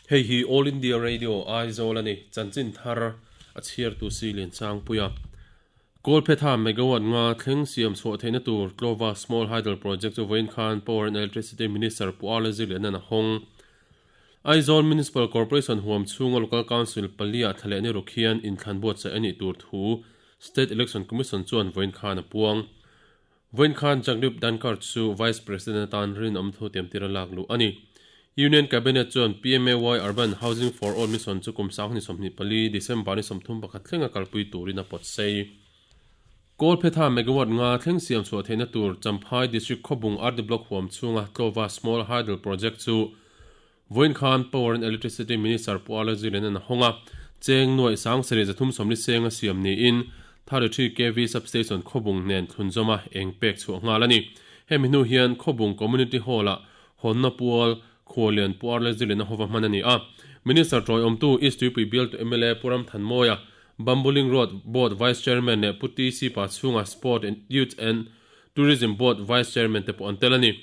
Hei hi All India Radio Aizawl a ni, chanchin thar a chhiartu si Liansangpuia. Kawlphetha megawatt nga thleng siam chhuah theihna tur Tlawva Small Hydel Project chu vawiin khan Power and Electricity Minister Pu Arla Zirliana'n a hawng. Aizawl Municipal Corporation huam chhunga Local Council paliah thla leh ni ruk hian inthlan buatsaih a nih tur thu State Election Commission chuan vawiin khan a puang. Vawiin khan Jagdeep Dhankhar chu Vice President atan rinawm thu tiamtir a lak luh a ni. Union Cabinet chuan PMAY Urban Housing for All Mission chu kum 2024 December ni 31 thlenga kalpui turin a pawt sei. Kawlphetha megawatt nga thleng siam chhuah theihna tur Champhai District Khawbung RD Block huam chhunga Tlawva Small Hydel Project chu vawiin khan Power and Electricity Minister Pu Arla Zilian a hawng a, cheng nuaih sang sarih zathum sawmli senga siam niin 33 kv Substation Khawbung nen thlunzawma eng pek chhuah nghal a ni. Hemi hnu hian Khawbung Community Hall-ah hawnna pual Khualian Pu Arla Zilian a hova hman a ni a. Minister tawiawmtu East Tuipui bialtu mla Pu Ramthanmawia Bambuling Road Board Vice Chairman leh Pu TC Pachhunga Sport and Youth and Tourism Board Vice Chairman te pawh an tel a ni.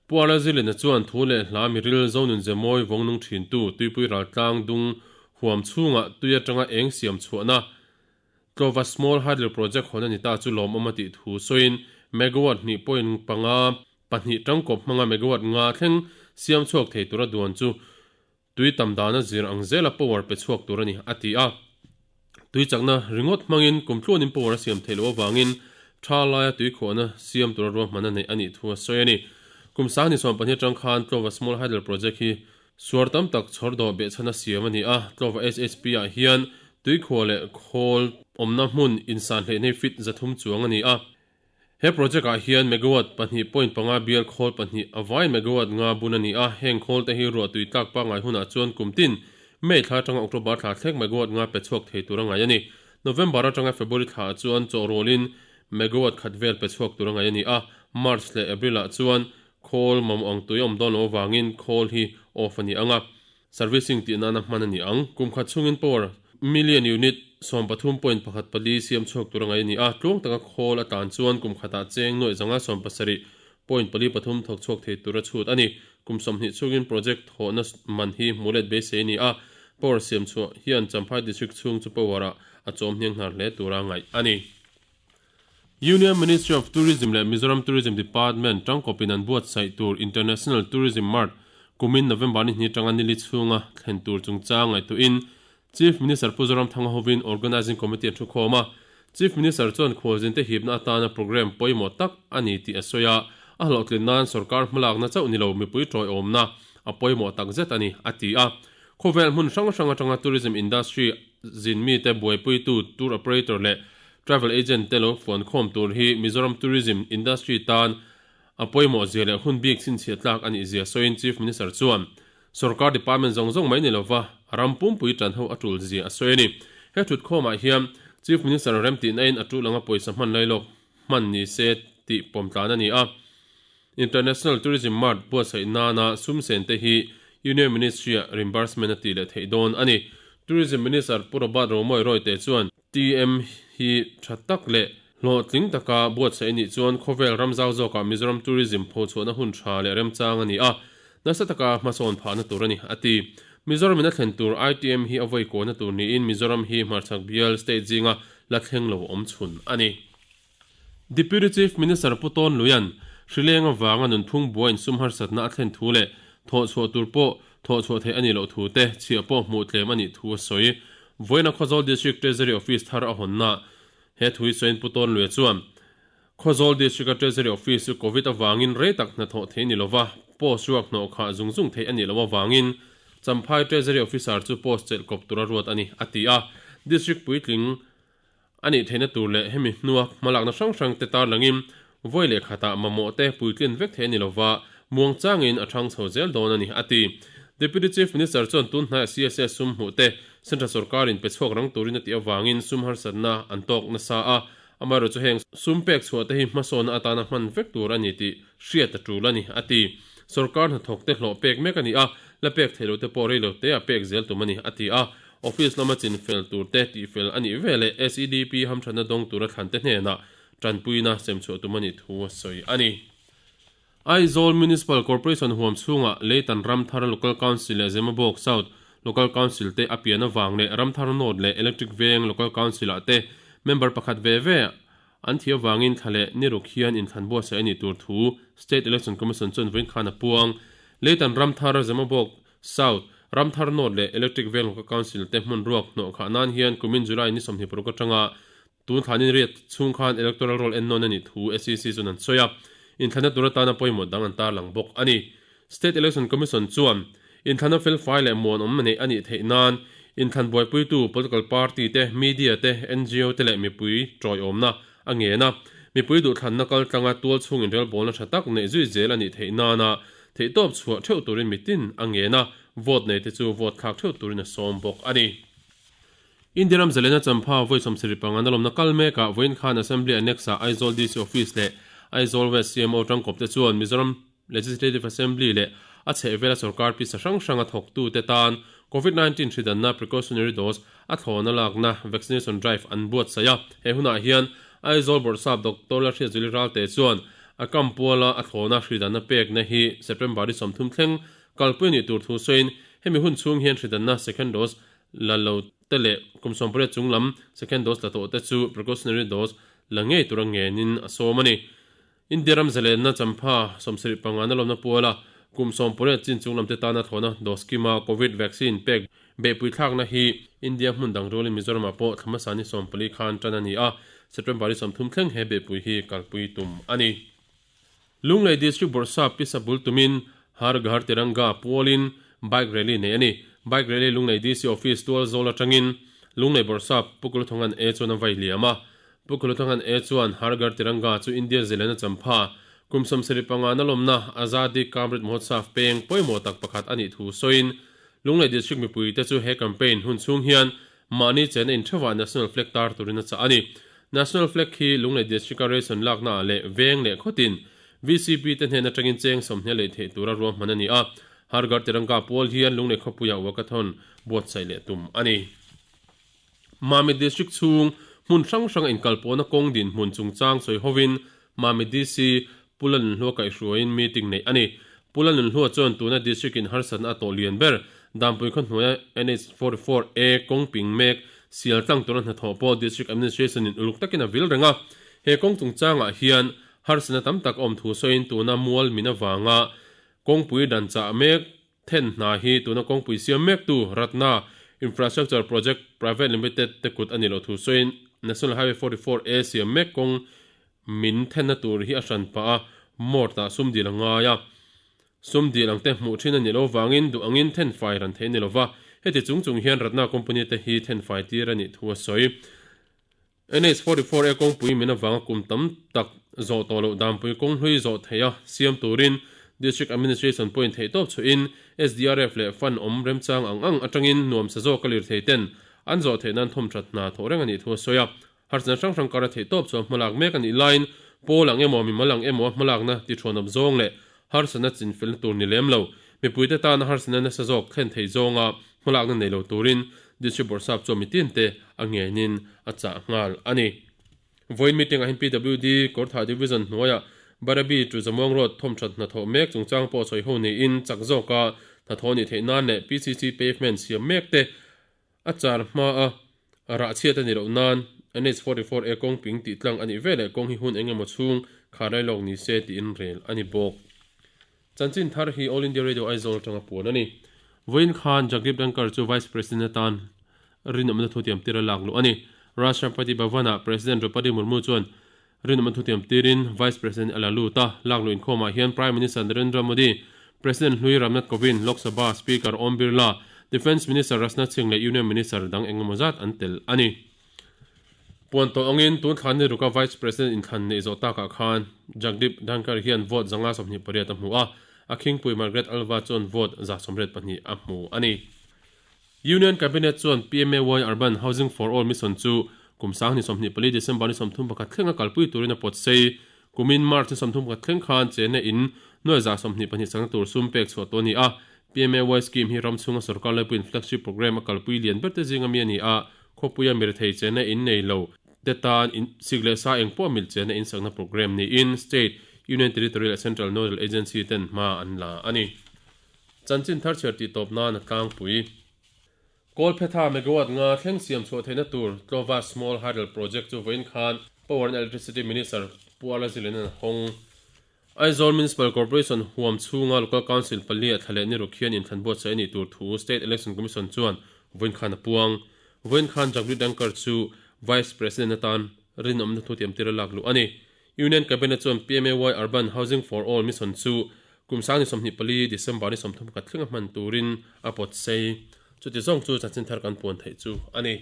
Pu Arlazilina chuan thu leh hla miril Zonun Zemawi vawngnung thintu Tuipui Raltlang dung huam chhungah tui atanga eng siam chhuahna Tlawva Small Hydel Project hawn a ni ta chu lawmawm a tih thu sawiin megawatt hnih point panga pahnih tangkawp hmanga megawatt nga thleng siam chhuak thei tura duan chu Tui tam dana zir ang zela power pe chhuak tur a ni, a ti a. Tui chakna ringawt hmangin kum tluanin power a siam theih loh avangin tha laia tui khuahna siam tura ruahman a neih a nih thu a sawi a ni. Kum 2020 atang khan Tlawva Small Hydel Project hi suar tam tak chhawr dawh behchhan a siam a ni a. Tlawva SHP ah hian tui khuah leh khawl awmna hmun insan hleihna hi feet 300 chuang a ni a. He project ah hian megawatt 2.5 bial khawl pahnih a vai megawatt nga bun a ni a, heng khawl te hi ruah tui tlak pangngai hunah chuan kum tin May thla atanga October thla thlek megawatt nga pe chhuak thei tur a ngai a ni. November atanga February thla ah chuan chaw rawlin megawatt khat vel pe chhuak tur a ngai a ni a, March leh April ah chuan khawl mamawh ang tui a awm dawn loh avangin khawl hi off a ni ang a. Servicing tih nana hman a ni ang. Kum khat chhungin power million unit 13.14 siam chhuak tur a ngaih a ni a, tluang taka khawl a tan chuan kum khatah cheng nuaih zanga 17.43 thawk chhuak thei tur a chhut a ni. Kum 20 chhungin project thawhna man hi hmuh let beisei a ni a, power siam chhuah hian Champhai District chhung chu power ah a chawm hniang hnar hle tura ngaih a ni. Union Ministry of Tourism leh Mizoram Tourism Department tangkawpin an buatsaih tur International Tourism Mart kumin November ni hnih atanga nili chhunga thlen tur chungchang ngaihtuahin Chief Minister Pu Zoramthanga hovin Organising Committee an thukhawm a. Chief Minister chuan khualzinte hipna atana programme pawimawh tak a ni tih a sawi a, a hlawhtlin nan sorkar hmalakna chauh ni lo mipui tawiawmna a pawimawh takzet a ni, a ti a. Khawvel hmun hrang hrang atanga tourism industry zin mite buaipuitu tour operator leh Travel agent te lo fuan khawm tur hi Mizoram tourism industry tan a pawimawh zia leh hun bik chhinchhiah tlak a nih zia sawiin Chief Minister chuan sorkar department zawng zawng mai ni lova ram pumpui tan ho a tul zia a sawi a ni. He thutkhawmah hian Chief Minister remtihna in a tul anga pawisa hman lailawk hman ni se tih pawm tlan a ni a. International Tourism Mart buatsaih nana sum sen te hi Union Ministry-ah reimbursement a tih leh theih dawn a ni. Tourism Minister Pu Robert Romawia Royte chuan TM hi tha tak leh hlawhtling taka buatsaih a nih chuan khawvel ram zau zawkah Mizoram tourism phochhuahna hun tha leh remchang a ni a, nasa taka hmasawn phahna tur a ni, a ti. Mizoram in a thlen tur ITM hi a vawi kuahna tur niin Mizoram hi hmarchhak bial state zinga la thleng lo awm chhun a ni. Deputy Chief Minister Pu Tawn Luian hrileng avanga nunphung buai insum harsatna a thlen thu leh thawhchhuah tur pawh thawhchhuah theih a nih loh thu te chhiah pawh hmuh tlem a nih thu a sawi. Vawiina Khawzawl District Treasury Office thar a hawnna he thu hi sawiin Pu Tawn Luia chuan Khawzawl District-a Treasury Office chu Covid avangin rei tak hnathawh theih ni lova post ruak hnawh khah zung zung theih a nih loh avangin Champhai Treasury Officer chu post chelh kawp tura ruat a ni, a ti a. District puitling A nih theihna tur leh hemi hnua hmalakna hrang hrang te tarlangin vawi leh khatah mamawh te puitlin vek thei a ni lova, muang changin a thang chho zel dawn a ni, a ti. Deputy Chief Minister chuan tun hnaiah CSS sum hmuh te Central sorkarin pe chhuak rang turin a tih avangin sum harsatna an tawk nasa a, amaherawhchu heng sum pek chhuah te hi hmasawnna atana hman vek tur a ni tih hriat a tul a ni, a ti. Sorkar hnathawk te hlawh pek mek a ni a, la pek theih loh te pawh rei lo teah pek zel tum a ni, a ti a. Office lama chin fel tur te tih fel a nih veleh SEDP hamthatna dawng tura thlan te hnenah tanpuina sem chhuah tum a nih thu a sawi a ni. Aizawl Municipal Corporation huam chhungah Leitan Ramthar Local Council leh Zemabawk South Local Council te a pian avang leh Ramthar North leh Electric Veng Local Council ah te member pakhat ve ve an thih avangin thla leh ni ruk hian inthlan buatsaih a nih tur thu State Election Commission chuan vawiin khan a puang. Leitan Ramthar, Zemabawk South, Ramthar North leh Electric Veng Local Council te hmun ruak hnawh khah nan hian kumin July ni 26 atanga Tun thlanin riat chhung khan electoral roll ennawn a nih thu SEC chuan an sawi a, inthlanna tur atana pawimawh dang an tarlang bawk a ni. State Election Commission chuan inthlanna felfai leh muanawm neih a nih theih nan inthlan buaipuitu political party te, media te, ngo te leh mipui tawiawmna a ngen a. Mipui duhthlanna kaltlanga tual chhung inrelbawlna tha tak neih zui zel a nih theih nana theihtawp chhuah theuh turin mitin a ngen a, vote neite chu vote thlak theuh turin a sawm bawk a ni. India ram zalena champha vawi 75 na lawmna kal mekah vawiin khan Assembly Annex-ah Aizawl DC Office leh Aizawl West CMO tangkawpte chuan Mizoram Legislative Assembly leh a chhehvela sorkar pisa hrang hranga thawktute tan Covid 19 hridanna precautionary dose a thlawna lakna vaccination drive an buatsaih a. He hunah hian Aizawl Bawrhsap Doctor Lalhriatzuali Ralte chuan a kam puala a thlawna hridanna pekna hi September ni 30 thleng kalpui a nih tur thu sawiin hemi hun chhung hian hridanna second dose La lo te leh kum 18 chung lam second dose la tawh te chu precautionary dose la ngei tura ngenin a sawm a ni. India ram zalenna champha 75 na lawmna puala kum 18 chin chung lam te tana thlawhna dose kima Covid vaccine pek beihpui thlakna hi India hmun dang rualin Mizoramah pawh thla hmasa ni 14 khan tan a ni a, September ni 30 thleng he beihpui hi kalpui tum a ni. Lunglei District Bawrhsap Pisa bul tumin Har Ghar Tiranga pualin Bike Rally nei a ni. Bike Rally Lunglei DC Office tual zawl atangin Lunglei Bawrhsap Pu Kulthongan A chuan a vai liam a. Pu Kulthongan A chuan Har Ghar Tiranga chu India zilena champha kum 75 na lawmna Azadi Ka Amrit Mahotsav peng pawimawh tak pakhat a nih thu sawiin Lunglei District mipuite chu he campaign hun chhung hian Mahni chen a intheuhah National Flag tar turin a chah a ni. National Flag hi Lunglei District-a ration laknaah leh veng leh khawtin VCP te hnen atangin cheng sawmhnih a lei theih tura ruahman a ni a. Har Ghar Tiranga pual hian Lunglei khawpuiah walkathon buatsaih leh tum a ni. Mamit District chhung hmun hrang hranga inkalpawhna kawng dinhmun chungchang sawi hovin Mamit DC Pu Lalnunhlua kaihhruaiin meeting neih a ni. Pu Lalnunhlua chuan tuna District in harsatna a tawh lian ber Dampui khaw hnuaia NH 44 A kawng ping mek sial tlang tura hnathawh pawh District Administration in uluk takin a vil reng a. He kawng chungchangah hian harsatna tam tak a awm thu sawiin tuna mual min avanga kawngpui dan chah mek then hna hi tuna kawngpui siam mektu Ratna Infrastructure Project Private Limited te kut a ni loh thu sawiin National Highway 44 A siam mek kawng Min thenna tur hi a hran pah a, mawrtah sum dil a ngai a. Sum dil ang te hmuh thin a nih loh vangin duh angin then fai ran theih a ni lova, heti chung chung hian Ratna company te hi then fai tir a nih thu a sawi. NH 44 A kawngpui min avanga kum tam tak zawh tawh loh danpui kawng hlui zawh theih a siam turin District Administration pawhin theihtawp chhuahin SDRF leh fund awm remchang ang ang atangin nuamsa zawk a lirthei ten an zawh theih nan thawmthat hna thawh reng a nih thu a sawi a. Harsatna hrang hrang kara theihtawp chuan hmalak mek a nih laiin pawl ang emaw, mimal ang emaw hmalakna tithuanawp zawng leh harsatna chinfelna tur ni lem lo, mipuite tana harsatna nasa zawk thlen thei zawnga hmalakna nei lo turin District Bawrhsap chuan mitinte a ngenin a chah nghal a ni. Vawiin meeting ah hian PWD Kawrthah Division hnuaiah Barabi to Zamuang Road thawmthat hnathawh mek chungchang pawh sawi ho niin chak zawka hnathawh nih theih nan leh PCC pavement siam mek te A char hma a, rah chhiat a ni loh nan NH 44 A kawng ping tih tlang a nih veleh kawng hi hun eng emaw chhung khar lai lawk ni se tiin rel a ni bawk. Chanchin thar hi All India Radio Aizawl atanga puan a ni. Vawiin khan Jagdeep Dhankhar chu Vice President atan rinawmna thutiam tir a lak luh a ni. Rashtrapati Bhavan-ah President Draupadi Murmu chuan rinawmna thutiam tirin Vice President a la lut a. Lak luh inkhawmah hian Prime Minister Narendra Modi, President hlui Ramnath Kovind, Lok Sabha Speaker Om Birla, Defence Minister Rajnath Singh leh Union Minister dang engemaw zat an tel a ni. Puan tawh angin tun thla ni ruka Vice President inthlan neih zawh takah khan Jagdeep Dhankhar hian vote 528 a hmu a, a khingpui Margaret Alva chuan vote 122 a hmu a ni. Union Cabinet chuan PMAY Urban Housing for All Mission chu kum 2024 December ni 31 thlenga kalpui turin a pawt sei. Kumin March ni 31 thleng khan chena in nuai 22 chakna tur sum pek chhuah tawh a ni a. PMAY scheme hi ram chhunga sorkar laipuiin flagship programme a kalpui lian ber te zinga mi a ni a, khawpuia mirethei chena in nei lo te tan in sik leh sa eng pawh mil chena in sakna programme niin state. Union Territory leh Central Nodal Agency ten hma an la a ni. Chanchin thar chhiar tih tawp nan a tlangpui. Kawlphetha megawatt nga thleng siam chhuah theihna tur Tlova Small Hydel Project chu vawiin khan Power and Electricity Minister Pu Arla Zilian a hawng. Aizawl Municipal Corporation huam chhunga Local Council paliah thla leh ni ruk hian inthlan buatsaih a nih tur thu State Election Commission chuan vawiin khan a puang. Vawiin khan Jagdeep Dhankhar chu Vice President atan rinawmna thu tiamtir a lak luh a ni. Union Cabinet chuan PMAY Urban Housing for All Mission chu kum 2024 December ni 31 thlenga hman turin a pawt sei. Chuti zawng chu chanchin thar kan puan theih chu a ni.